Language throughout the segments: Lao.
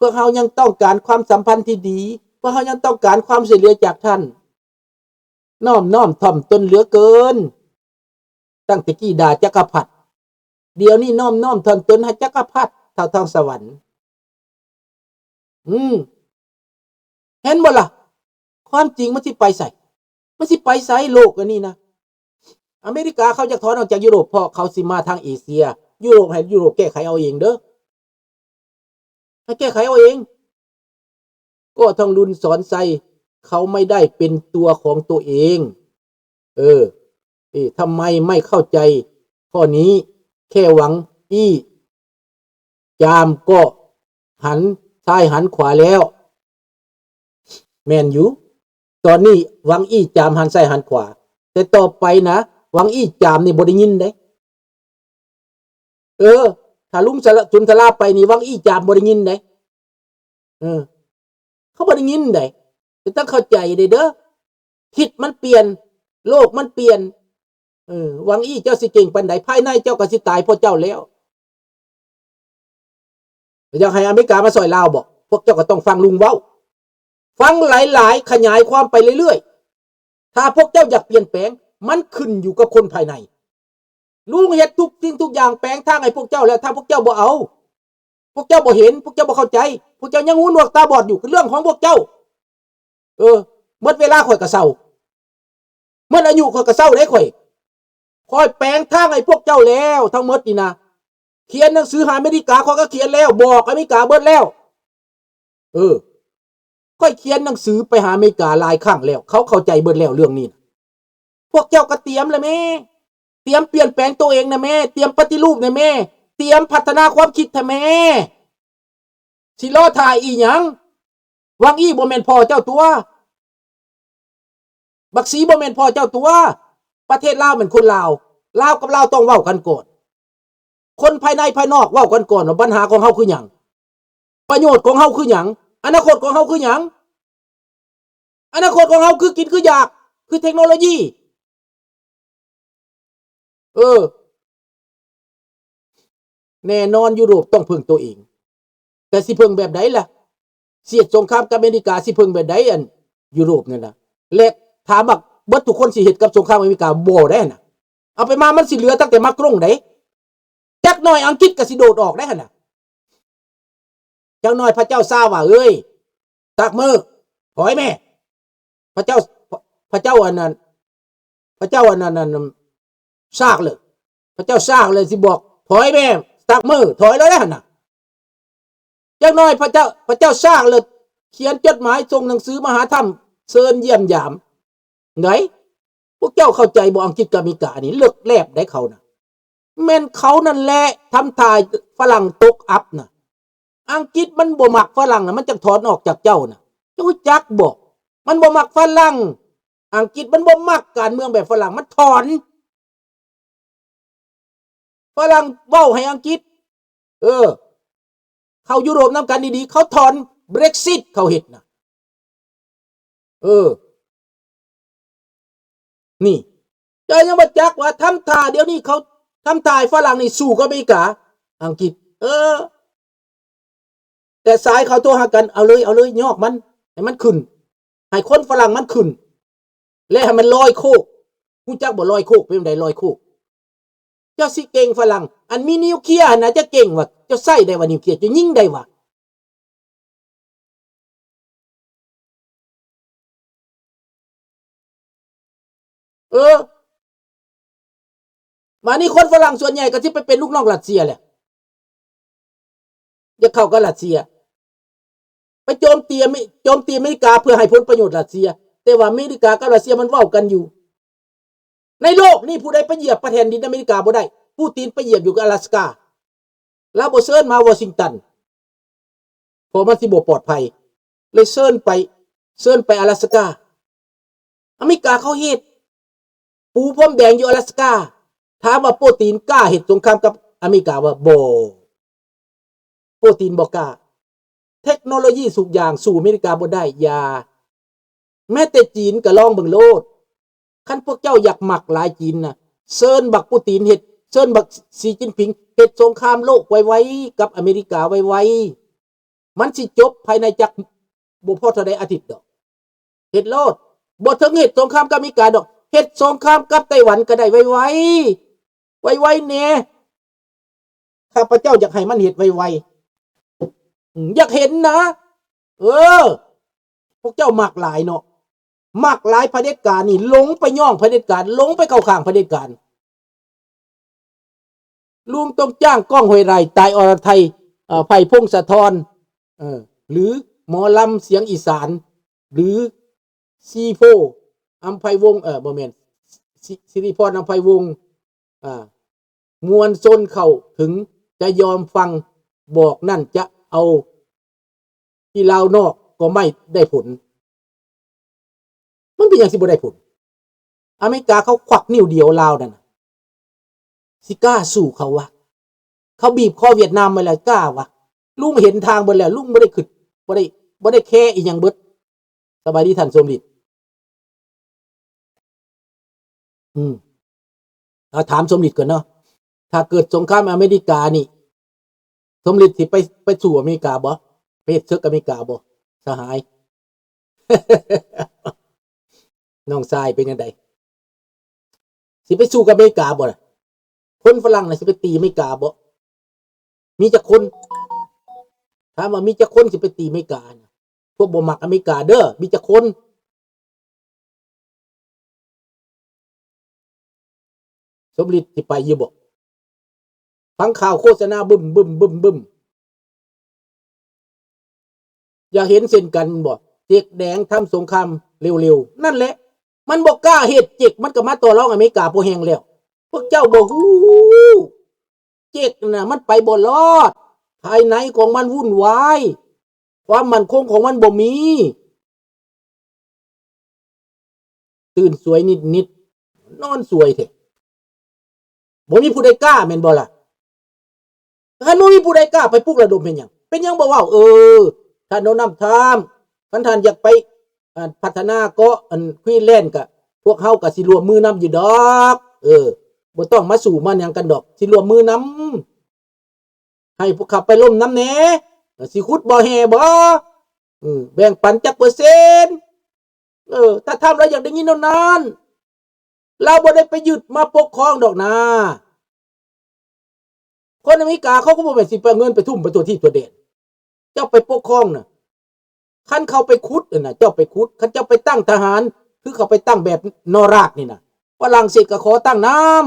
ວກເຮົາຍັງຕ້ອງການຄວາມສຳພັນທີ່ດີ, ພວກເຮົາຍັງຕ້ອງການຄວາມຊ່ວຍເຫຼືອຈາກທ່ານ. ນອບນ້ອມຖ່ອມຕົນເຫຼືອເກີນ. ຕັ້ງແຕ່ກີ້ດ່າຈັກກະພັດ, ດຽວນີ້ນອບນ້ອມຖ່ອມຕົນໃຫ້ຈັກກະພັດທ້າວທອງສະຫວັນ. ອືມ ເຫັນບໍ່ລະ? ຄວາມຈິງມັນຊິໄປໃສ? ມັນຊິໄປໃສໂລກອັນນີ້ນະ? ອາເມລິກາເຂົາຢາກຖອນອອກຈາກຢູໂຣບ ເພາະເຂົາຊິມາທາງເອເຊຍ. ຢູໂຣບ ໃຫ້ຢູໂຣບແກ້ໄຂເອົາເອງເດີ້. ໃຫ້ແກ້ໄຂເອົາເອງ. ກໍທອງລຸນສອນໄຊ ເຂົາໄມ່ໄດ້ເປັນຕົວຂອງຕົວເອງ. ເອີ ເອີ ທຳໄມໄມ່ເຂົ້າໃຈຂໍ້ນີ້? ແຄ່ຫວັງ ອີ່ ຈາມກໍຫັນຊ້າຍຫັນຂວາແລ້ວ. ແມ່ນຢູ່, ຕອນນີ້ຫວັງ ອີ່ ຈາມຫັນຊ້າຍຫັນຂວາ, ແຕ່ຕໍ່ໄປນະ ຫວັງ ອີ່ ຈາມນີ້ບໍ່ໄດ້ຍິນເດ້. ເອີ ຖ້າລຸງສະລະ ສຸນທະລາໄປນີ້ ຫວັງ ອີ່ ຈາມບໍ່ໄດ້ຍິນເດ້. ເອີ ເຂົາບໍ່ໄດ້ຍິນເດ້. ແຕ່ຕ້ອງເຂົ້າໃຈເດ້ເດີ, ທິດມັນປ່ຽນ, ໂລກມັນປ່ຽນ. ເອີ ຫວັງ ອີ່ ເຈົ້າຊິເກັ່ງປານໃດ, ພາຍໃນເຈົ້າກໍຊິຕາຍເພາະເຈົ້າແລ້ວ. ຢາກໃຫ້ອາເມລິກາມາຊ່ອຍລາວບໍ? ພວກເຈົ້າກໍຕ້ອງຟັງລຸງເວົ້າ. ຟັງຫຼາຍໆ, ຂະຫຍາຍຄວາມໄປເລື້ອຍໆ. ຖ້າພວກເຈົ້າຢາກປ່ຽນແປງ, ມັນຂຶ້ນຢູ່ກັບຄົນພາຍໃນ. ລຸງເຮັດທຸກສິ່ງທຸກຢ່າງ, ແປງທາງໃຫ້ພວກເຈົ້າແລ້ວ. ຖ້າພວກເຈົ້າບໍ່ເອົາ, ພວກເຈົ້າບໍ່ເຫັນ, ພວກເຈົ້າບໍ່ເຂົ້າໃຈ, ພວກເຈົ້າຍັງຫູໜວກຕາບອດຢູ່, ກໍເລື່ອງຂອງພວກເຈົ້າ. ເອີ ໝົດເວລາຂ້ອຍກໍເຊົາ. ໝົດອາຍຸຂ້ອຍກໍເຊົາເດ້ຂ້ອຍ. ຂ້ອຍແປງທາງໃຫ້ພວກເຈົ້າແລ້ວທັງໝົດນີ້ນະ. ຂຽນໜັງສືຫາອາເມລິກາ ຂ້ອຍກໍຂຽນແລ້ວ, ບອກອາເມລິກາເບິດແລ້ວ. ເອີ ຂ້ອຍຂຽນໜັງສືໄປຫາອາເມລິກາຫຼາຍຄັ້ງແລ້ວ, ເຂົາເຂົ້າໃຈເບິດແລ້ວເລື່ອງນີ້ນະ. ພວກເຈົ້າກໍຕຽມລະແມ້, ຕຽມປ່ຽນແປງໂຕເອງນະແມ້, ຕຽມປະຕິຮູບນະແມ້, ຕຽມພັດທະນາຄວາມຄິດທະແມ້. ຊິລໍຖ້າອີ່ຫຍັງ? ຫວັງ ອີ່ ບໍ່ແມ່ນພໍ່ເຈົ້າຕົວະ? ບັກສີບໍ່ແມ່ນພໍ່ເຈົ້າຕົວະ? ປະເທດລາວແມ່ນຄົນລາວ, ລາວກັບລາວຕ້ອງເວົ້າກັນກ່ອນ. ຄົນພາຍໃນພາຍນອກເວົ້າກັນກ່ອນວ່າບັນຫາຂອງເຮົາຄືຫຍັງ? ປະໂຫຍດຂອງເຮົາຄືຫຍັງ? ອະນາຄົດຂອງເຮົາຄືຫຍັງ? ອະນາຄົດຂອງເຮົາຄືກິນຄືຢາກ ຄືເທັກໂນໂລຢີ. ເອີ ແນ່ນອນ ຢູໂຣບຕ້ອງເພິ່ງໂຕເອງ. ແຕ່ຊິເພິ່ງແບບໃດລະ? ຊິເຮັດສົງຄາມກັບອາເມລິກາ ຊິເພິ່ງແບບໃດ ອັນຢູໂຣບນັ້ນນະ? ແລະ ຖາມວ່າເບິດທຸກຄົນຊິເຮັດກັບສົງຄາມອາເມລິກາ? ບໍ່ໄດ້ນະ. ເອົາໄປມາມັນຊິເຫຼືອຕັ້ງແຕ່ມາກຣົງເດ້. ຈັກໜ້ອຍອັງກິດກໍຊິໂດດອອກໄດ້ຫັ້ນນະ. ຈັກໜ້ອຍພະເຈົ້າຊາວ່າ ເອີຍ ຕັກມື ຖອຍແມ່. ພະເຈົ້າ ພະເຈົ້າອັນນັ້ນ ພະເຈົ້າອັນນັ້ນ ອັນນັ້ນ ຊາກເລີຍ. ພະເຈົ້າຊາກເລີຍຊິບອກ ຖອຍແມ່ ຕັກມື ຖອຍເລີຍຫັ້ນນະ. ຈັກໜ້ອຍພະເຈົ້າ ພະເຈົ້າຊາກເລີຍຂຽນຈົດໝາຍ ສົ່ງໜັງສືມາຫາຖ້ຳ ເຊີນຢ້ຽມຢາມ. ໃດ ພວກເຈົ້າເຂົ້າໃຈບໍ່? ອັງກິດກັບອາເມລິການີ້ເລິກແລບໃດ໋ ເຂົານະ. ແມ່ນເຂົານັ້ນແຫຼະທຳທ່າຝຣັ່ງຕົກອັບນະ. ອັງກິດມັນບໍ່ມັກຝຣັ່ງນະ, ມັນຈັ່ງຖອນອອກຈາກເຈົ້ານະ. ເຈົ້າຮູ້ຈັກບໍ່? ມັນບໍ່ມັກຝຣັ່ງ. ອັງກິດມັນບໍ່ມັກການເມືອງແບບຝຣັ່ງ, ມັນຖອນ. ຝຣັ່ງເວົ້າໃຫ້ອັງກິດ ເອີ ເຂົ້າຢູໂຣບນຳກັນດີໆ, ເຂົາຖອນ Brexit ເຂົາເຮັດນະ. ເອີ ນີ້ ເຈົ້າຍັງບໍ່ຈັກວ່າທຳທ່າດຽວນີ້ເຂົາທຳທ່າໃຫ້ຝຣັ່ງນີ້ສູ້ກັບອາເມລິກາ ອັງກິດ. ເອີ ແຕ່ສາຍເຂົາໂທຫາກັນ ເອົາເລີຍ ເອົາເລີຍ ຍອກມັນ ໃຫ້ມັນຂຶ້ນ ໃຫ້ຄົນຝຣັ່ງມັນຂຶ້ນ ແລະ ໃຫ້ມັນລອຍໂຄກ. ຮູ້ຈັກບໍ່ລອຍໂຄກ ເປັນຈັ່ງໃດລອຍໂຄກ? ເຈົ້າຊິເກັ່ງຝຣັ່ງ ອັນມີນິວເຄຍຫັ້ນນະ ເຈົ້າເກັ່ງຫວາ? ເຈົ້າໃຊ້ໄດ້ຫວານິວເຄຍ? ເຈົ້າຍິງໄດ້ຫວາ? ເອີ ບາດນີ້ຄົນຝຣັ່ງສ່ວນໃຫຍ່ກໍຊິໄປເປັນລູກນ້ອງຣັດເຊຍແຫຼະ. ຢາກເຂົ້າກັບຣັດເຊຍ ໄປໂຈມຕີອາເມ ໂຈມຕີອາເມລິກາເພື່ອໃຫ້ຜົນປະໂຫຍດຣັດເຊຍ. ແຕ່ວ່າອາເມລິກາກັບຣັດເຊຍມັນເວົ້າກັນຢູ່. ໃນໂລກນີ້ຜູ້ໃດໄປຢຽບແຜ່ນດິນອາເມລິກາບໍ່ໄດ້. ປູຕິນໄປຢຽບຢູ່ອາລາສກາ. ລາວບໍ່ເຊີນມາວໍຊິງຕັນ ເພາະມັນຊິບໍ່ປອດໄພ ເລີຍເຊີນໄປ ເຊີນໄປອາລາສກາ. ອາເມລິກາເຂົາເຮັດ ປູພົມແດງຢູ່ອາລາສກາ. ຖາມວ່າປູຕິນກ້າເຮັດສົງຄາມກັບອາເມລິກາບໍ່? ບໍ່. ປູຕິນບໍ່ກ້າ. ເທັກໂນໂລຢີທຸກຢ່າງສູ້ອາເມລິກາບໍ່ໄດ້. ຢ່າ. ແມ້ແຕ່ຈີນກໍລອງເບິ່ງໂລດ. ຄັນພວກເຈົ້າຢາກມັກຫຼາຍຈີນນະ ເຊີນບັກປູຕິນເຮັດ ເຊີນບັກສີຈິ້ນຜິງເຮັດສົງຄາມໂລກໄວໆ ກັບອາເມລິກາໄວ ມັນຊິຈົບພາຍໃນຈັກບໍ່ພໍເທົ່າໃດອາທິດດອກ. ເຮັດໂລດ. ບໍ່ເຖິງເຮັດສົງຄາມກັບອາເມລິກາດອກ. ເຮັດສົງຄາມກັບໄຕ້ຫວັນກໍໄດ້ ໄວໆ ໄວໆແດ່. ຂ້າພະເຈົ້າຢາກໃຫ້ມັນເຮັດໄວໆ. ອືມ ຢາກເຫັນນະ. ເອີ ພວກເຈົ້າມັກຫຼາຍເນາະ. ມັກຫຼາຍຜະເດັດການນີ້ ຫຼົງໄປຍ້ອງຜະເດັດການ, ຫຼົງໄປເຂົ້າຂ້າງຜະເດັດການ. ລຸງຕ້ອງຈ້າງ ກ້ອງ ຫ້ວຍໄຮ່, ຕ່າຍ ອລະໄທ, ເອີ ໄພ ພົງສະທອນ, ເອີ ຫຼື ໝໍລຳສຽງອີສານ ຫຼື ຊີໂຟ ອຳໄພວົງ ເອີ ບໍ່ແມ່ນ ຊິ ສິລິພອນ ອຳໄພວົງ ອາ ມວນຊົນເຂົ້າເຖິງຈະຍອມຟັງ ບອກນັ້ນຈະເອົາທີ່ລາວນອກກໍໄມ່ໄດ້ຜົນ. ມັນເປັນຫຍັງຊິບໍ່ໄດ້ຜົນ? ອາເມລິກາເຂົາຄວັກນິ້ວດຽວລາວນັ້ນນະ ຊິກ້າສູ້ເຂົາວະ? ເຂົາບີບຄໍຫວຽດນາມໄວ້ແລ້ວ ກ້າວະ? ລຸງເຫັນທາງເບິດແລ້ວ ລຸງບໍ່ໄດ້ຄຶດ ບໍ່ໄດ້ ບໍ່ໄດ້ແຄອີ່ຫຍັງເບິດ. ສະບາຍດີທ່ານສົມฤດ. ອືມ ເອົາ ຖາມສົມฤດກ່ອນເນາະ ຖ້າເກີດສົງຄາມອາເມລິການີ້ ສົມฤດຊິໄປ ໄປສູ້ອາເມລິກາບໍ່? ໄປເຮັດເສິກອາເມລິກາບໍ່ ສະຫາຍ? ນ້ອງຊາຍເປັນຈັ່ງໃດ? ຊິໄປສູ້ກັບອາເມລິກາບໍ່ລະ? ຄົນຝຣັ່ງນະ ຊິໄປຕີອາເມລິກາບໍ່? ມີຈັກຄົນ? ຖາມວ່າມີຈັກຄົນຊິໄປຕີອາເມລິການະ? ພວກບໍ່ມັກອາເມລິກາເດີ ມີຈັກຄົນ? ສົມລິດຊິໄປຢູ່ບໍ່? ຟັງຂ່າວໂຄສະນາບຶ້ມໆໆ ຢາກເຫັນເຊັ່ນກັນບໍ່? ເຈັກແດງທຳສົງຄາມເລັວໆ ນັ້ນແຫຼະ ມັນບໍ່ກ້າເຮັດ. ເຈັກມັນກໍມາຕໍ່ລອງອາເມລິກາພໍແຮງແລ້ວ. ພວກເຈົ້າບໍ່ຮູ້ ເຈັກນະ ມັນໄປບໍ່ລອດ. ພາຍໃນຂອງມັນວຸ່ນວາຍ. ຄວາມໝັ້ນຄົງຂອງມັນບໍ່ມີ. ຕື່ນສວຍນິດໆ ນອນສວຍແທ້. ບໍ່ມີຜູ້ໃດກ້າແມ່ນບໍ່ລະ? ຄັນບໍ່ມີຜູ້ໃດກ້າ ໄປປຸກລະດົມເຮັດຫຍັງ? ເປັນຫຍັງບໍ່ເວົ້າ? ເອີ ທ່ານໂດນັມທຣຳ ຄັນທ່ານຢາກໄປ ອັນ ພັດທະນາເກາະ ອັນ Greenland ກະ ພວກເຮົາກະຊິຮ່ວມມືນຳຢູ່ດອກ. ເອີ ບໍ່ຕ້ອງມາສູ້ມາຫຍັງກັນດອກ ຊິຮ່ວມມືນຳ. ໃຫ້ພວກເຂົາໄປລົມນຳແດ່. ຊິຂຸດບໍ່ແຮ່ບໍ່? ອື ແບ່ງປັນຈັກເປີເຊັນ? ເອີ ຖ້າທຳລາວຢາກໄດ້ຍິນແນວນັ້ນ ລາວບໍ່ໄດ້ໄປຍຶດມາປົກຄອງດອກນາ. ຄົນອາເມລິກາເຂົາກໍບໍ່ແມ່ນຊິໄປເງິນໄປທຸ່ມໄປທົ່ວທີ່ທົ່ວແດນ. ເຈົ້າໄປປົກຄອງນະ ຄັນເຂົາໄປຂຸດຫັ້ນນະ ເຈົ້າໄປຂຸດ ຄັນເຈົ້າໄປຕັ້ງທະຫານ ຄືເຂົາໄປຕັ້ງແບບນໍຣາກນີ້ນະ ຝຣັ່ງເສດກໍຂໍຕັ້ງນຳ.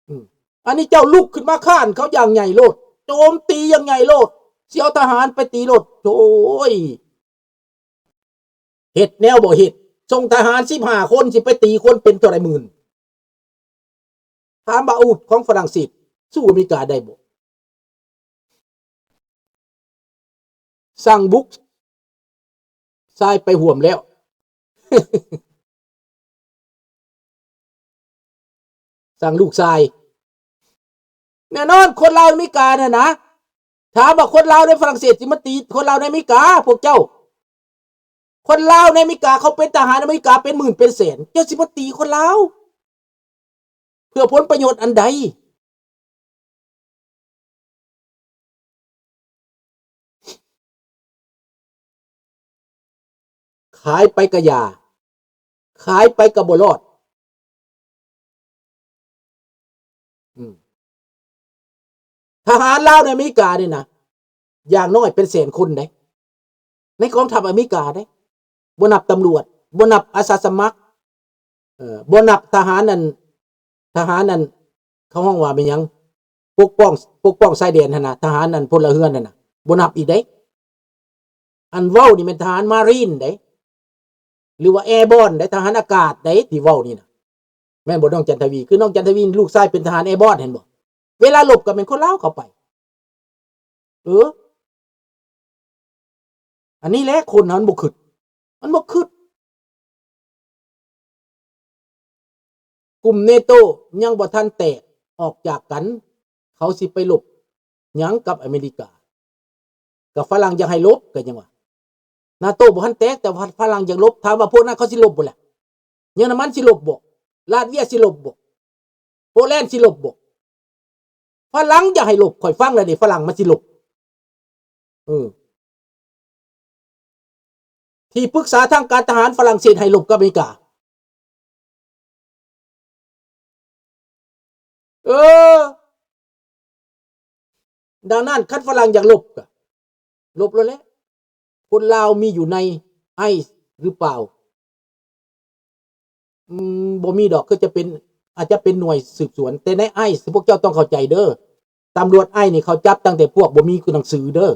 ອືມ ອັນນີ້ເຈົ້າລຸກຂຶ້ນມາຄ້ານເຂົາຢ່າງໃຫຍ່ໂລດ ໂຈມຕີຢ່າງໃຫຍ່ໂລດ ຊິເອົາທະຫານໄປຕີໂລດ. ໂອ້ຍ ເຮັດແນວບໍ່ເຮັດ ສົ່ງທະຫານສິບຫ້າຄົນ ຊິໄປຕີຄົນເປັນເທົ່າໃດໝື່ນ? ຖາມວ່າອາວຸດຂອງຝຣັ່ງເສດສູ້ອາເມລິກາໄດ້ບໍ່? ສັ່ງບຸກຊາຍໄປຮ່ວມແລ້ວ ສັ່ງລູກຊາຍ. ແນ່ນອນ ຄົນລາວອາເມລິການັ້ນນະ ຖາມວ່າຄົນລາວໃນຝຣັ່ງເສດຊິມາຕີຄົນລາວໃນອາເມລິກາ? ພວກເຈົ້າ ຄົນລາວໃນອາເມລິກາ ເຂົາເປັນທະຫານອາເມລິກາເປັນໝື່ນເປັນແສນ ເຈົ້າຊິມາຕີຄົນລາວ ເພື່ອຜົນປະໂຫຍດອັນໃດ? ຂາຍໄປກະຢ່າ ຂາຍໄປກະບໍ່ລອດ. ອືມ ທະຫານລາວໃນອາເມລິການີ້ນະ ຢ່າງໜ້ອຍເປັນແສນຄົນເດ້ ໃນກອງທັບອາເມລິກາເດ້ ບໍ່ນັບຕຳຫຼວດ ບໍ່ນັບອາສາສະໝັກ ເອີ ບໍ່ນັບທະຫານອັນ ທະຫານອັນ ເຂົາຮ້ອງວ່າແມ່ນຫຍັງ ປົກປ້ອງ ປົກປ້ອງຊາຍແດນຫັ້ນນະ ທະຫານອັນພົນລະເຮືອນຫັ້ນນະ ບໍ່ນັບອີກເດ້. ອັນເວົ້ານີ້ແມ່ນທະຫານມາຣີນເດ້ ຫຼືວ່າແອບອນເດ້ ທະຫານອາກາດເດ້ ທີ່ເວົ້ານີ້ນະ ແມ່ນບໍ່ນ້ອງຈັນທະວີ? ຄືນ້ອງຈັນທະວີ ລູກຊາຍເປັນທະຫານແອບອນ ເຫັນບໍ່? ເວລາລົບກໍແມ່ນຄົນລາວເຂົ້າໄປ. ເອີ ອັນນີ້ແຫຼະ ຄົນມັນບໍ່ຄຶດ ມັນບໍ່ຄຶດ. ກຸ່ມເນໂຕຍັງບໍ່ທັນແຕກອອກຈາກກັນ ເຂົາຊິໄປລົບຫຍັງກັບອາເມລິກາ? ກໍຝຣັ່ງຢາກໃຫ້ລົບ ກໍຍັງວ່າ ນາໂຕບໍ່ທັນແຕກ ແຕ່ວ່າຝຣັ່ງຢາກລົບ. ຖາມວ່າພວກນັ້ນເຂົາຊິລົບບໍ່ລະ? ເຢຍລະມັນຊິລົບບໍ່? ລາດເວຍຊິລົບບໍ່? ໂປແລນຊິລົບບໍ່? ຝຣັ່ງຢາກໃຫ້ລົບ ຂ້ອຍຟັງແລ້ວນີ້ ຝຣັ່ງມັນຊິລົບ. ເອີ ທີ່ປຶກສາທາງການທະຫານຝຣັ່ງເສດໃຫ້ລົບກັບອາເມລິກາ. ເອີ ດັ່ງນັ້ນ ຄັນຝຣັ່ງຢາກລົບກະລົບໂລດແຫຼະ. ຄົນລາວມີຢູ່ໃນໄອສ໌ຫຼືເປົ່າ? ອືມ ບໍ່ມີດອກ. ຄືຈະເປັນ ອາດຈະເປັນໜ່ວຍສືບສວນ, ແຕ່ໃນໄອສ໌ ພວກເຈົ້າຕ້ອງເຂົ້າໃຈເດີ. ຕຳຫຼວດໄອສ໌ນີ້ ເຂົາຈັບຕັ້ງແຕ່ພວກບໍ່ມີໜັງສືເດີ.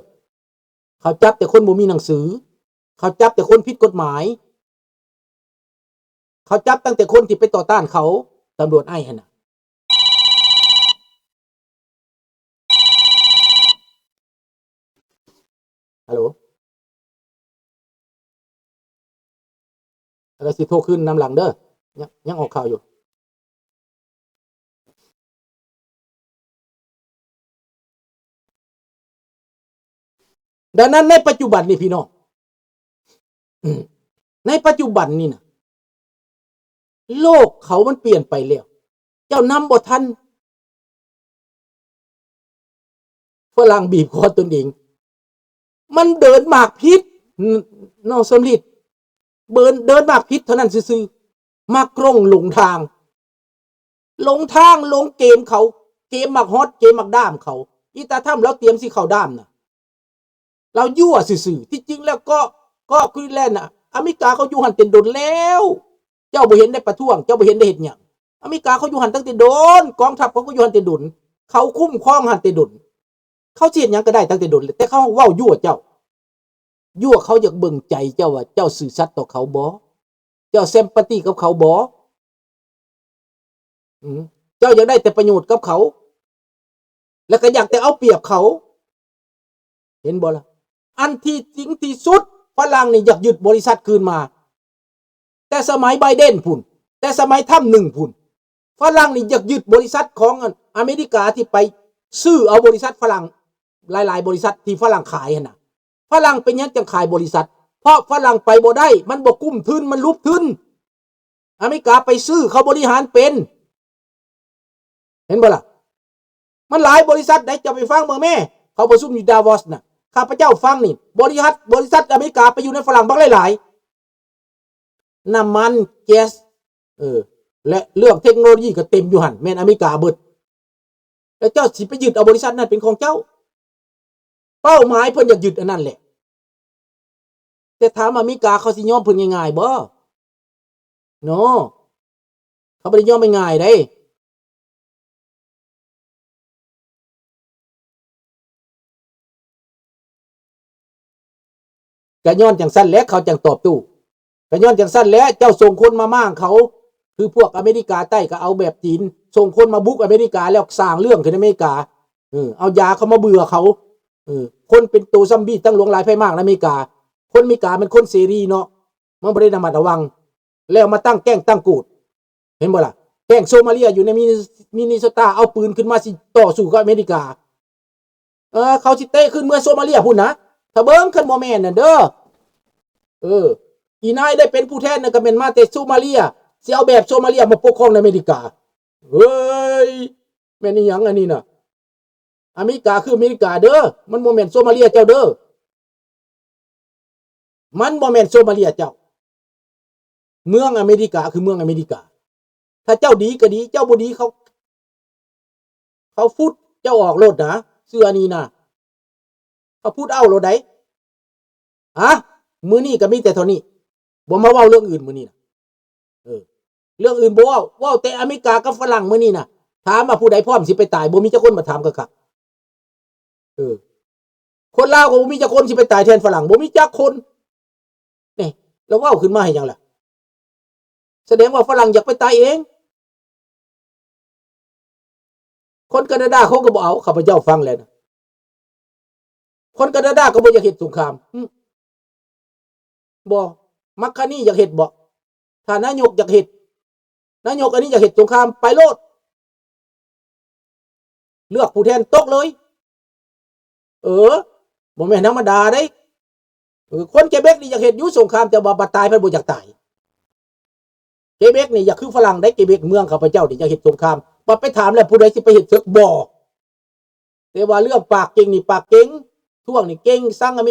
ເຂົາຈັບແຕ່ຄົນບໍ່ມີໜັງສື. ເຂົາຈັບແຕ່ຄົນຜິດກົດໝາຍ. ເຂົາຈັບຕັ້ງແຕ່ຄົນທີ່ໄປຕໍ່ຕ້ານເຂົາ, ຕຳຫຼວດໄອສ໌ຫັ້ນນະ. ຮັລໂຫຼ ແລ້ວຊິໂທຄືນນຳຫຼັງເດີ. ຍັງ ຍັງອອກຂ່າວຢູ່. ດັ່ງນັ້ນໃນປັດຈຸບັນນີ້ພີ່ນ້ອງ ໃນປັດຈຸບັນນີ້ນະ ໂລກເຂົາມັນປ່ຽນໄປແລ້ວ ເຈົ້ານຳບໍ່ທັນ. ຝຣັ່ງບີບຄໍຕົນເອງ ມັນເດີນໝາກຜິດ ນ- ນ້ອງສົມລິດ ເດີນ ເດີນໝາກຜິດເທົ່ານັ້ນຊື່ໆ. ມາກຣົງຫຼົງທາງ ຫຼົງທາງ ຫຼົງເກມເຂົາ ເກມໝາກຮອດ ເກມໝາກດ້າມເຂົາ. ອີຕາທຳລາວຕຽມຊິເຂົ້າດ້າມນະ ລາວຍົວະຊື່ໆ. ທີ່ຈິງແລ້ວເກາະ ເກາະກຣີນແລນນະ ອາເມລິກາເຂົາຢູ່ຫັ້ນແຕ່ດົນແລ້ວ. ເຈົ້າບໍ່ເຫັນໄດ້ປະທ້ວງ ເຈົ້າບໍ່ເຫັນໄດ້ເຮັດຫຍັງ. ອາເມລິກາເຂົາຢູ່ຫັ້ນຕັ້ງແຕ່ດົນ ກອງທັບເຂົາກໍຢູ່ຫັ້ນແຕ່ດົນ ເຂົາຄຸ້ມຄອງຫັ້ນແຕ່ດົນ. ເຂົາຊິເຮັດຫຍັງກໍໄດ້ຕັ້ງແຕ່ດົນ ແຕ່ເຂົາເວົ້າຍົວະເຈົ້າ ຍົວະເຂົາຢາກເບິ່ງໃຈເຈົ້າວ່າເຈົ້າຊື່ສັດຕໍ່ເຂົາບໍ່? ເຈົ້າ sympathy ກັບເຂົາບໍ່? ອືມ ເຈົ້າຢາກໄດ້ແຕ່ປະໂຫຍດກັບເຂົາ ແລ້ວກໍຢາກແຕ່ເອົາປຽບເຂົາ ເຫັນບໍ່ລະ? ອັນທີ່ຈິງທີ່ສຸດ ຝຣັ່ງນີ້ຢາກຍຶດບໍລິສັດຄືນມາ ແຕ່ສະໄໝໄບເດັນພຸ້ນ ແຕ່ສະໄໝທຳໜຶ່ງພຸ້ນ ຝຣັ່ງນີ້ຢາກຍຶດບໍລິສັດຂອງອາເມລິກາທີ່ໄປຊື້ເອົາບໍລິສັດຝຣັ່ງ ຫຼາຍໆບໍລິສັດທີ່ຝຣັ່ງຂາຍຫັ້ນນະ. ຝຣັ່ງເປັນຫຍັງຈັ່ງຂາຍບໍລິສັດ? ເພາະຝຣັ່ງໄປບໍ່ໄດ້ ມັນບໍ່ກຸ້ມທຶນ ມັນຫຼຸບທຶນ. ອາເມລິກາໄປຊື້ ເຂົາບໍລິຫານເປັນ ເຫັນບໍ່ລະ? ມັນຫຼາຍບໍລິສັດໃດ ເຈົ້າໄປຟັງເບິ່ງແມ້ ເຂົາປະຊຸມຢູ່ Davos ນະ ຂ້າພະເຈົ້າຟັງນີ້ ບໍລິສັດ ບໍລິສັດອາເມລິກາໄປຢູ່ໃນຝຣັ່ງບັກຫຼາຍໆ ນ້ຳມັນ ແກັສ ເອີ ແລະ ເລື່ອງເທັກໂນໂລຢີກໍເຕັມຢູ່ຫັ້ນ ແມ່ນອາເມລິກາເບິດ. ແລ້ວເຈົ້າຊິໄປຍຶດເອົາບໍລິສັດນັ້ນເປັນຂອງເຈົ້າ? ເປົ້າໝາຍເພິ່ນຢາກຍຶດອັນນັ້ນແຫຼະ. ແຕ່ຖາມອາເມລິກາເຂົາຊິຍອມເພິ່ນງ່າຍໆບໍ່? ເນາະ ເຂົາບໍ່ໄດ້ຍອມງ່າຍໆເດ້. ກະຍ້ອນຈັ່ງຊັ້ນແຫຼະ ເຂົາຈັ່ງຕອບໂຕ້. ກະຍ້ອນຈັ່ງຊັ້ນແຫຼະ ເຈົ້າສົ່ງຄົນມາມ້າງເຂົາ ຄືພວກອາເມລິກາໃຕ້ກໍເອົາແບບຈີນ ສົ່ງຄົນມາບຸກອາເມລິກາ ແລ້ວສ້າງເລື່ອງຂຶ້ນອາເມລິກາ. ເອີ ເອົາຢາເຂົາມາເບື່ອເຂົາ. ເອີ ຄົນເປັນໂຕຊອມບີ້ຕັ້ງຫຼວງຫຼາຍໄພມາກໃນອາເມລິກາ. ຄົນອາເມລິກາແມ່ນຄົນເສລີເນາະ ມັນບໍ່ໄດ້ລະມັດລະວັງ ແລ້ວມາຕັ້ງແກ້ງຕັ້ງໂກດ ເຫັນບໍ່ລະ? ແກ້ງໂຊມາເລຍຢູ່ໃນມິນ- ມິນນິໂຊຕາ ເອົາປືນຂຶ້ນມາຊິຕໍ່ສູ້ກັບອາເມລິກາ. ເອີ ເຂົາຊິເຕະຂຶ້ນເມືອໂຊມາເລຍພຸ້ນນະ ຖ້າເບິ່ງ ຄັນບໍ່ແມ່ນນັ້ນເດີ. ເອີ ອີນາຍໄດ້ເປັນຜູ້ແທນນັ້ນກໍແມ່ນມາແຕ່ໂຊມາເລຍ ຊິເອົາແບບໂຊມາເລຍມາປົກຄອງໃນອາເມລິກາ. ເຮີ້ຍ ແມ່ນອີຫຍັງອັນນີ້ນະ? ອາເມລິກາຄືອາເມລິກາເດີ ມັນບໍ່ແມ່ນໂຊມາເລຍເຈົ້າເດີ. ມັນບໍ່ແມ່ນໂຊມາເລຍເຈົ້າ. ເມືອງອາເມລິກາຄືເມືອງອາເມລິກາ. ຖ້າເຈົ້າດີກໍດີ ເຈົ້າບໍ່ດີ ເຂົາ ເຂົາຟຸດເຈົ້າອອກໂລດນະ ເຊື່ອນີ້ນະ ເຂົາຟຸດເອົາໂລດໃດ໋. ຮະ ມື້ນີ້ກໍມີແຕ່ເທົ່ານີ້ ບໍ່ມາເວົ້າເລື່ອງອື່ນມື້ນີ້ນະ. ເອີ ເລື່ອງອື່ນບໍ່ເວົ້າ ເວົ້າແຕ່ອາເມລິກາກັບຝຣັ່ງມື້ນີ້ນະ. ຖາມວ່າຜູ້ໃດພ້ອມຊິໄປຕາຍ ບໍ່ມີຈັກຄົນ ມາຖາມຄັກໆ. ເອີ ຄົນລາວກໍບໍ່ມີຈັກຄົນຊິໄປຕາຍແທນຝຣັ່ງ ບໍ່ມີຈັກຄົນ. ນີ້ ລາວເວົ້າຂຶ້ນມາເຮັດຫຍັງລະ? ສະແດງວ່າຝຣັ່ງຢາກໄປຕາຍເອງ. ຄົນການາດາເຂົາກໍບໍ່ເອົາ ຂ້າພະເຈົ້າຟັງແລ້ວນະ ຄົນການາດາກໍບໍ່ຢາກເຮັດສົງຄາມ. ຫຶ ບໍ່ ມັກຄານີຢາກເຮັດບໍ່? ຖ້ານາຍົກຢາກເຮັດ ນາຍົກອັນນີ້ຢາກເຮັດສົງຄາມ ໄປໂລດ ເລືອກຜູ້ແທນຕົກເລີຍ. ເອີ ບໍ່ແມ່ນທຳມະດາເດ້. ເອີ ຄົນເກເບັກນີ້ຢາກເຮັດຢູ່ສົງຄາມ ແຕ່ວ່າບັດຕາຍເພິ່ນບໍ່ຢາກຕາຍ. ເກເບັກນີ້ຢາກຄືຝຣັ່ງເດ້ ເກເບັກເມືອງຂ້າພະເຈົ້ານີ້ຢາກເຮັດສົງຄາມ. ບັດໄປຖາມແລ້ວ ຜູ້ໃດຊິໄປເຮັດເຖິກ? ບໍ່. ແຕ່ວ່າເລື່ອງປາກເກັ່ງນີ້ປາກເກັ່ງ ທ້ວງນີ້ເກັ່ງ ຊັງອາເມ